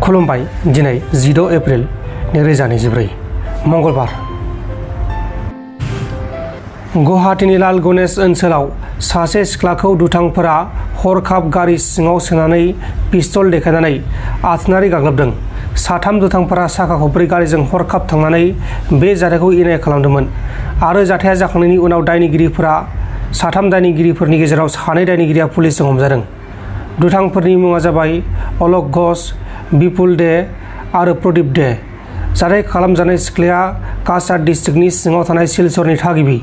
खुलुमबाय दिनै 16 एप्रिल 2024 मंगलबार गुवाहाटीनि लाल गणेश ओनसोलाव सासे सिख्लाखौ दुथांफोरा हरखाब गारि सिङाव सोनानै पिस्तल देखायनानै आथोनारि गाग्लोबदों। साथाम दुथांफोरा साखा खबब्रै गारिजों हरखाब थांनानै बे जाथायखौ इनाय खालामदोंमोन आरो जाथाया जाखांनायनि उनाव साथाम दायनिगिरिफोरनि गेजेराव सानै दायनिगिरिया पुलिसजों हमजादों। दुथांफोरनि मुङा जाबाय अलक घोष, विपुल दे आरो प्रदीप दे। जाथाय खालामजानाय सिख्लाया काछार डिस्ट्रिक्टनि सिङाव थानाय सिलचरनि थागिबि,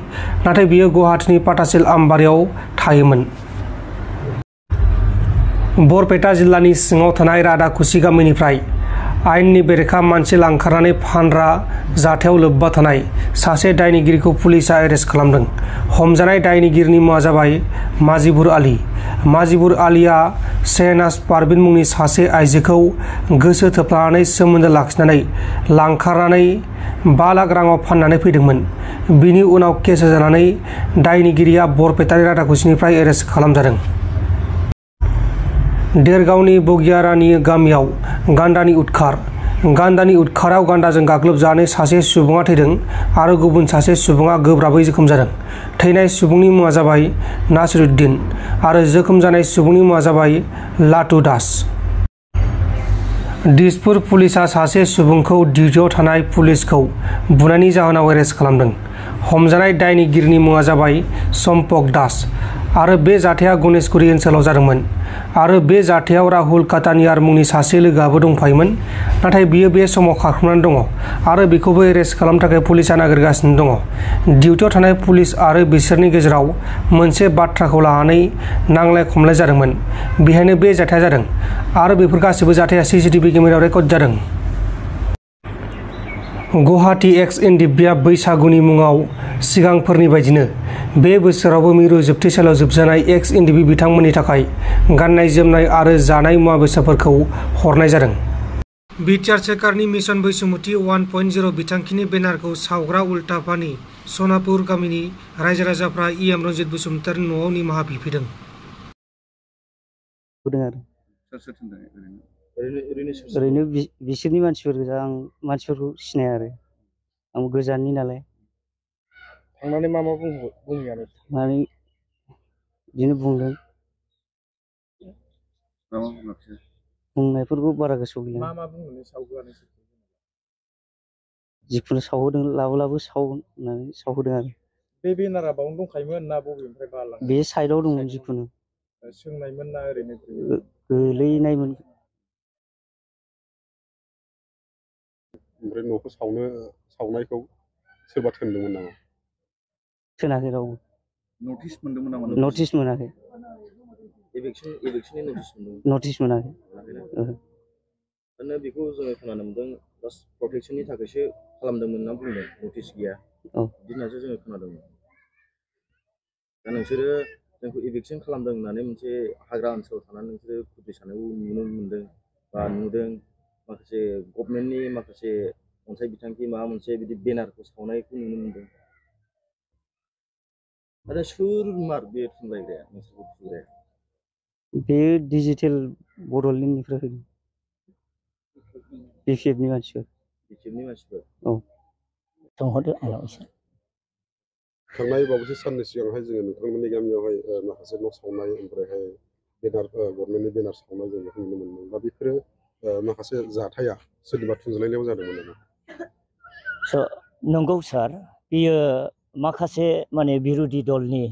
नाथाय बियो गुवाहाटीनि पाटासिल आमबारियाव थायोमोन। बरपेटा जिल्लानि सिङाव थानाय राधाकुसि गामिनिफ्राय आयेननि बेरेखा मानसि लांखारनानै फानग्रा जाथायाव लोब्बा थानाय सासे दायनिगिरिखौ पुलिसआ एरेस्ट खालामदों। हमजानाय दायनिगिरिनि मुङा जाबाय माजिबुर आली। माजिबुर आलीआ शेहनाज पारवीन मुंनि सासे आइजोखौ गोसो थोफ्लानानै सोमोन्दो लाखिनानै लांखारनानै 5 लाख राङाव फाननानै फैदोंमोन। बिनि उनाव केस होजानानै दायनिगिरिया बरपेटानि राधाकुसिनिफ्राय एरेस्ट खालामजादों। देरगावनि बगियारानि गामियाव गान्दानि उदखाराव गान्दाजों गाग्लोबजानानै सासे सुबुङा थैदों आरो गुबुन सासे सुबुङा गोब्राबै जोखोम जादों। थैनाय सुबुंनि मुङा जाबाय नासिरुद्दिन आरो जोखोम जानाय सुबुंनि मुङा जाबाय लाटु दास। दिसपुर पुलिसआ सासे सुबुंखौ डिउटियाव थानाय पुलिसखौ बुनायनि जाहोनाव एरेस्ट खालामदों। हमजानाय दायनिगिरिनि मुङा जाबाय सम्पक दास आरो बे जाथाया गणेशगुरि ओनसोलाव जादोंमोन आरो बे जाथायाव राहुल काटानियार मुंनि सासे लोगोआबो दंफायोमोन, नाथाय बियो बे समाव खारखोमानानै दङ आरो बेखौबो एरेस्ट खालामनो थाखाय पुलिसआ नागिरगासिनो दङ। डिउटियाव थानाय पुलिस आरो बिसोरनि गेजेराव मोनसे बाथ्राखौ लानानै नांलाय खमलाय जादोंमोन। बेहायनो बे जाथाया जादों आरो बेफोर गासैबो जाथाया सीसीटीवी केमेरायाव रेकर्ड जादों। गुवाहाटी एक्स एनडिबिआ बैसागुनि मुङाव सिगांफोरनि बायदिनो बे बोसोरावबो मिरु जोबथेसालियाव जोबजानाय एक्स एनडिबि बिथांमोननि थाखाय गाननाय जोमनाय आरो जानाय मुवा बेसादफोरखौ हरनाय जादों। बिटिआर सोरखारनि मिशन बैसुमुथि 1.0 बिथांखिनि बेनारखौ सावग्रा उल्टापानि सनापुर गामिनि रायजो राजाफ्रा इएम रनजित बसुमतारिनि न'आव निमाहा बिफैदों। ओरैनो बिसोरनि मानसिफोर गोजा, आं मानसिफोरखौ सिनाया आरो आं गोजाननि नालाय। थांनानै मा बुङो आरो थांनानै बिदिनो बुंदों, बुंनायफोरखौ बारा गोसोआव गैला। मा बुंनानै सावहोआनो? जिखुनु सावहोदों, लाबो साव होननानै सावहोदों आरो। बे बेनारा बावनो दंखायोमोन ना बबेनिफ्राय बारलांनाय? बे साइडआव दंमोन। जिखुनु सोंनायमोन ना ओरैनो गोलैनायमोन। ओमफ्राय न'खौ सावनायखौ सोरबा थोनदोंमोन नामा? थोनाखै रावबो। नटिस मोनदोंमोन नामा? नटिस मोनाखै। एभिक्सननि नटिस मोनदोंमोन? नटिस मोनाखै। माने बेखौ जोङो खोनानो मोनदों जास्ट प्रटेक्सननि थाखायसो खालामदोंमोन होनना बुंदों, नटिस गैया बिदि होननासो जोङो खोनादोंमोन। दा नोंसोरो जोंखौ एभिक्सन खालामदों होननानै मोनसे हाग्रा ओनसोलाव थानानै नोंसोरो खुद्रिसानायखौ नुनो मोनदों बा नुदों। माखासे गभर्नमेन्टनि माखासे अनसाय बिथांखि माबा मोनसे बिदि बेनारखौ सावनायखौ नुनो मोनदों। आरो सोर बे थुनलाइग्राया नोंसोरखौ थुग्राया? बे डिजिटेल बड'लेण्डनिफ्राय फैदों। बिपिएफनि मानसिफोर। औ सोंहरदो आंनाव एसे। थांनाय बावैसो साननै सिगांहाय जोङो नोंथांमोननि गामियावहाय माखासे न' सावनाय, ओमफ्रायहाय गभर्नमेन्टनि बेनार सावनाय जों बेखौ नुनो मोनदों। दा बेफोरो माखासे जाथाया सोरनिबा थुनज्लायनायाव जादोंमोन नामा? नंगौ सार, बेयो माखासे माने बिरोधि दलनि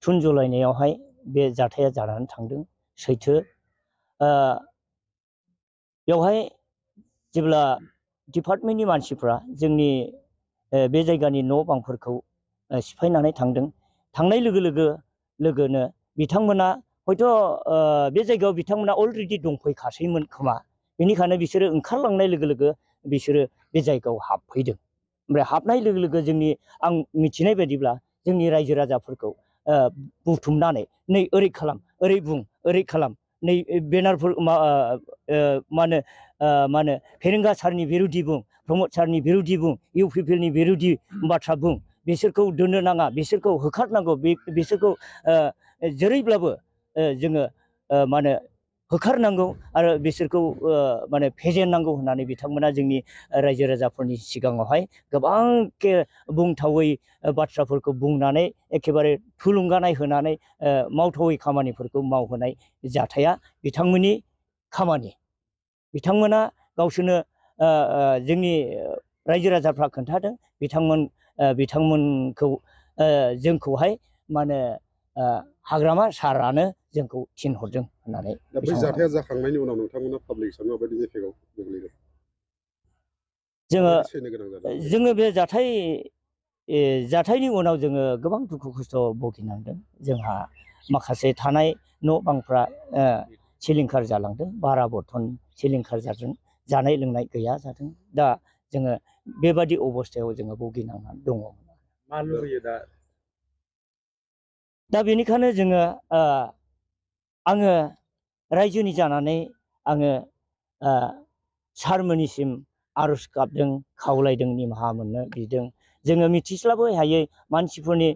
थुनजलायनायावहाय बे जाथाया जानानै थांदों, सैथो। बेवहाय जेब्ला डिपार्टमेन्टनि मानसिफ्रा जोंनि बे जायगानि न' बांफोरखौ सिफायनानै थांदों, थांनाय लोगोनो बिथांमोना हयथ' बे जायगायाव बिथांमोना अलरेडि दंफैखासैमोन खोमा, बेनिखायनो बिसोरो ओंखारलांनाय लोगो बिसोरो बे जायगायाव हाबफैदों। ओमफ्राय हाबनाय लोगो आं मिथिनाय बायदिब्ला जोंनि रायजो राजाफोरखौ बुथुमनानै नै ओरै खालाम, ओरै बुं, ओरै खालाम, नै बेनारफोर मा होनो फेरेंगा सारनि बिरुदि बुं, प्रमद सारनि बिरुदि बुं, इउपिपिएलनि बिरुदि बाथ्रा बुं, बिसोरखौ दोननो नाङा, बिसोरखौ होखारनांगौ, बिसोरखौ जेरैब्लाबो जोङो होखारनांगौ आरो बिसोरखौ माने फेजेननांगौ होननानै बिथांमोना जोंनि रायजो राजाफोरनि सिगाङावहाय गोबां बुंथावै बाथ्राफोरखौ बुंनानै एखेबारे थुलुंगानाय होनानै मावथावै खामानिफोरखौ मावहोनाय जाथाया बिथांमोननि खामानि। बिथांमोना गावसोरनो जोंनि रायजो राजाफ्रा खोन्थादों बिथांमोनखौ जोंखौहाय माने हाग्रामा सारानो जोंखौ थिनहरदों होननानै। दा बै जाथाया जाखांनायनि उनाव नोंथांमोना पाब्लिक हिसाबै माबायदि एफेक्टआव गोग्लैदों? जोङो बे जाथायनि उनाव जोङो गोबां दुखु खस्थ' भुगिनांदों। जोंहा माखासे थानाय न' बांफ्रा सिलिंखार जालांदों, बारा बर्तन सिलिंखार जादों, जानाय लोंनाय गैया जादों। दा जोङो बेबादि अबस्थायाव जोङो भुगिनांनानै दङ। मा लुबैयो दा? दा बेनिखायनो जोङो आङो रायजोनि जानानै आङो सारमोननिसिम आर'ज गाबदों, खावलायदों, निमाहा मोननो बिदों। जोङो मिथिस्लाबै हायै मानसिफोरनि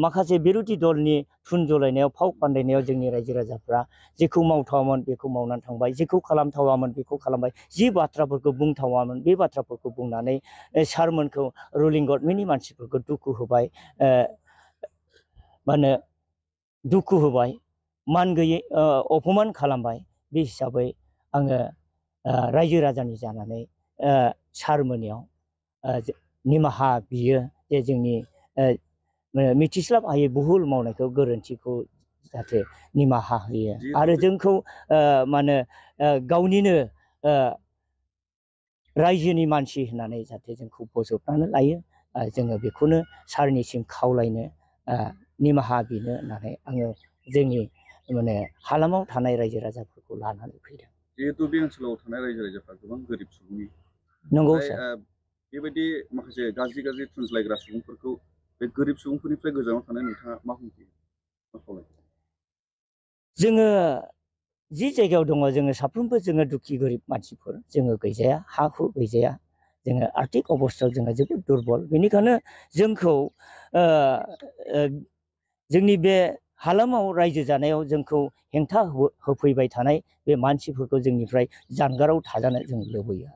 माखासे बिरोधि दलनि थुन जलायनायाव, फाव फान्दायनायाव जोंनि रायजो राजाफ्रा जेखौ मावथावामोन बेखौ मावनानै थांबाय, जेखौ खालामथावामोन बेखौ खालामबाय, जि बाथ्राफोरखौ बुंथावामोन बे बाथ्राफोरखौ बुंनानै सारमोनखौ, रुलिं गभर्नमेन्टनि मानसिफोरखौ दुखु होबाय, मा होनो दुखु होबाय, मान गैयै अपमान खालामबाय। बे हिसाबै आङो रायजो राजानि जानानै सारमोननियाव निमाहा बियो जे जोंनि मिथिस्लाब हायै भुल मावनायखौ, गोरोन्थिखौ जाहाथे निमाहा होयो आरो जोंखौ मा होनो गावनिनो रायजोनि मानसि होननानै जाहाथे जोंखौ बजबनानै लायो। जोङो बेखौनो सारनिसिम खावलायनो, निमाहा बिनो होननानै आङो जोंनि माने हालामाव थानाय रायजो राजाफोरखौ लानानै फैदों। जिहेतु बे ओनसोलाव थानाय रायजो राजाफ्रा गोबां गोरिब सुबुंनि, नंगौ सार। बेबायदि माखासे गाज्रि थुनज्लायग्रा सुबुंफोरखौ बे गोरिब सुबुंफोरनिफ्राय गोजानाव थानाय नोंथाङा मा बुंयो, मा खावलायो? जोङो जि जायगायाव दङ, जोङो साफ्रोमबो जोङो दुखि गोरिब मानसिफोर, जोङो गैजाया, हा हु गैजाया, जोङो आर्थिक अबस्थायाव जोङो जोबोद दुरबल। बेनिखायनो जोंखौ जोंनि बे हालामाव रायजो जानायाव जोंखौ हेंथा होफैबाय थानाय बे मानसिफोरखौ जोंनिफ्राय जानगाराव थाजानो जों लुबैयो।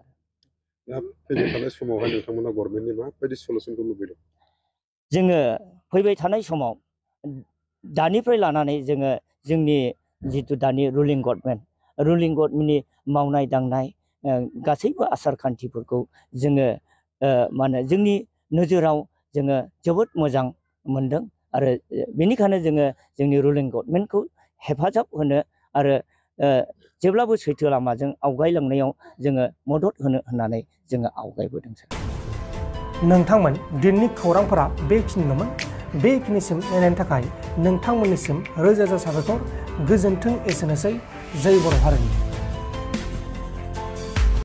दा फैबाय थानाय समावहाय नोंथांमोना गभर्नमेन्टनि माबायदि सलुसनखौ लुबैदों? जोङो फैबाय थानाय समाव दानिफ्राय लानानै जोङो जोंनि जिथु दानि रुलिं गभर्नमेन्टनि मावनाय दांनाय गासैबो आसार खान्थिफोरखौ जोङो मा होनो जोंनि नोजोराव जोङो जोबोद मोजां मोनदों आरो बेनिखायनो जोङो जोंनि रुलिं गभर्नमेन्टखौ हेफाजाब होनो आरो जेब्लाबो सैथो लामाजों आवगायलांनायाव जोङो मदद होनो होननानै जोङो आवगायबोदों। नोंथांमोन दिनैनि खौरांफोरा बेखिनिल'मोन। बेखिनिसिम नायनायनि थाखाय नोंथांमोननिसिम रोजा रोजा साबायखर। गोजोन्थों। एसेनोसै। जय बर' हारिनि।